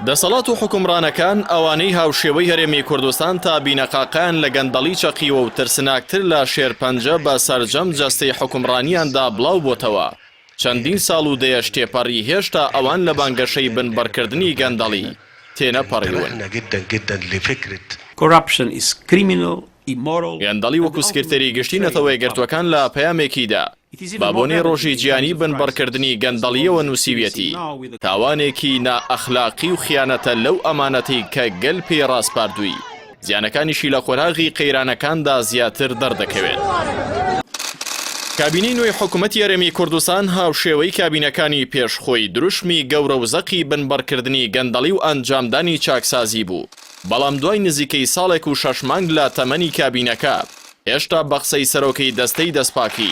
دەسەڵات و حوکمڕانەکان، ئەوانەی هاوشێوەی هەرێمی کوردستان تا بینەقاقایان لە گەندەڵی چەقیوە و ترسناکتر لە شێرپەنجە بە سەرجەم جەستەی حوکمڕانیاندا بڵاو بۆتەوە، چەندین ساڵ و دەیەش تێپەڕی هێشتا ئەوان لە بانگەشەی بنبڕکردنی گەندەڵی تێنەپەڕیون. Corruption is criminal, immoral. گەندەڵی وەکو سکرتێری گشتی نەتەوەیەکگرتووەکان لە پەیامێکیدا بە بۆنەی ڕۆژی جیهانی بنبڕکردنی گەندەڵییەوە نووسیویەتی، تاوانێکی نائەخلاقی و خیانەتە لەو ئەمانەتەی کە گەل پێی ڕاسپاردووی، زیانەکانیشی لە قۆناغی قەیرانەکاندا زیاتر دەردەکەوێت. کابینەی نوێی حکومەتی هەرێمی کوردستان هاوشێوەی کابینەکانی پێش خۆی دروشمی گەورە و زەقی بنبڕکردنی گەندەڵی و ئەنجامدانی چاکسازی بوو، بەڵام دوای نزیکەی ساڵێک و شەش مانگ لە تەمەنی کابینەکە، هێشتا بە قسەی سەرۆکی دەستەی دەستپاکی،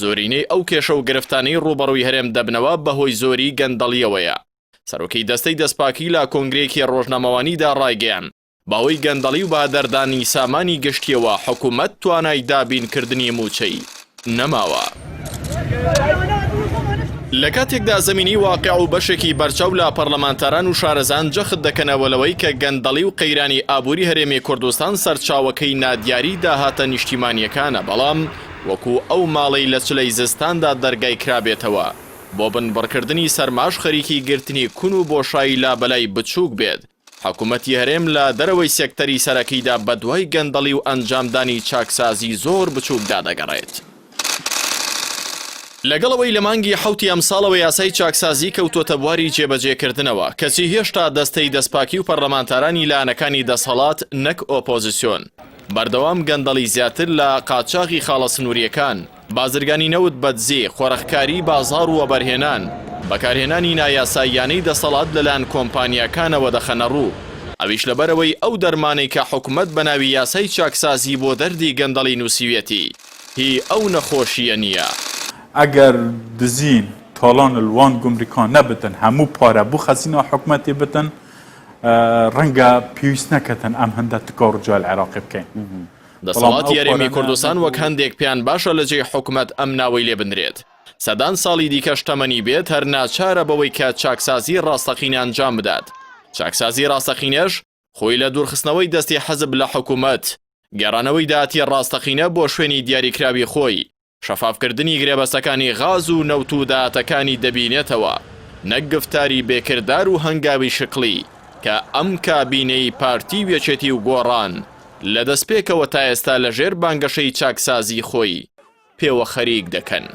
زۆرینەی ئەو کێشە و گرفتانەی ڕووبەڕووی هەرێم دەبنەوە بەهۆی زۆری گەندەڵییەوەیە. سەرۆکی دەستەی دەستپاکی لە کۆنگرەیەکی ڕۆژنامەوانیدا ڕایگەیاند، بەهۆی گەندەڵی و بەهەدەردانی سامانی گشتییەوە حکومەت توانای دابینکردنی مووچەی نەماوە. لە کاتێکدا زەمینەی واقیع و بەشێکی بەرچاو لە پەرلەمانتاران و شارەزان جەخت دەکەنەوە لەوەی کە گەندەڵی و قەیرانی ئابووری هەرێمی کوردستان سەرچاوەکەی نادیاری داهاتە نیشتیمانییەکانە بەڵام وەکو ئەو ماڵەی لە چلەی زستاندا دەرگای کرابێتەوە بۆ بنبڕکردنی سەرماش خەریکی گرتنی کون و بۆشایی لابەلای بچووک بێت حکومەتی هەرێم لە دەرەوەی سێکتەری سەرەکیدا بەدوای گەندەڵی و ئەنجامدانی چاکسازی زۆر بچووکدا دەگەڕێت. لەگەڵ ئەوەی لە مانگی حەوتی ئەمساڵەوە یاسای چاکسازی کەوتووەتە بواری جێبەجێکردنەوە، کەچی هێشتا دەستەی دەستپاکی و پەرلەمانتارانی لایەنەکانی دەسەڵات نەک ئۆپۆزسیۆن بەردەوام گەندەڵی زیاتر لە قاچاغی خاڵە سنوورییەکان بازرگانی نەوت بەدزی، قۆرخکاریی بازاڕ و وەبەرهێنان، بەکارهێنانی نایاساییانەی دەسەڵات لەلایەن کۆمپانیاکانەوە دەخەنەڕوو، ئەویش لەبەرئەوەی ئەو دەرمانەی کە حکومەت بەناوی یاسای چاکسازی بۆ دەردی گەندەڵی نووسیویەتی، هی ئەو نەخۆشییە نییە. ئەگەر دزین، تاڵان لوان گومرکان نەبتن، هەموو پارە بو خەزینا حکومەتی بتن، ڕەنگە پێویست نەکەتن ئەم هەندە تکا و ڕجای عێراقی بکەین. دەسەڵاتی هەرێمی کوردستان وەک هەندێک پێیان باشە لە جێی حکومەت ئەم ناوەی لێ بنرێت سەدان ساڵی دیکەش تەمەنی بێت هەر ناچارە بەوەی کە چاکسازی ڕاستەقینە ئەنجام بدات چاکسازی ڕاستەقینەش خۆی لە دوورخستنەوەی دەستی حەزب لە حکومەت گێڕانەوەی داهاتی ڕاستەقینە بۆ شوێنی دیاریکراوی خۆی شەفافکردنی گرێبەستەکانی غاز و نەوت و داهاتەکانی دەبینێتەوە، نەک گفتاری بێ کردار و هەنگاوی شکڵی کە ئەم کابینەی پارتی و یەکێتی و گۆڕان لە دەستپێکەوە تا ئێستا لە ژێر بانگەشەی چاکسازی خۆی پێوە خەریک دەکەن.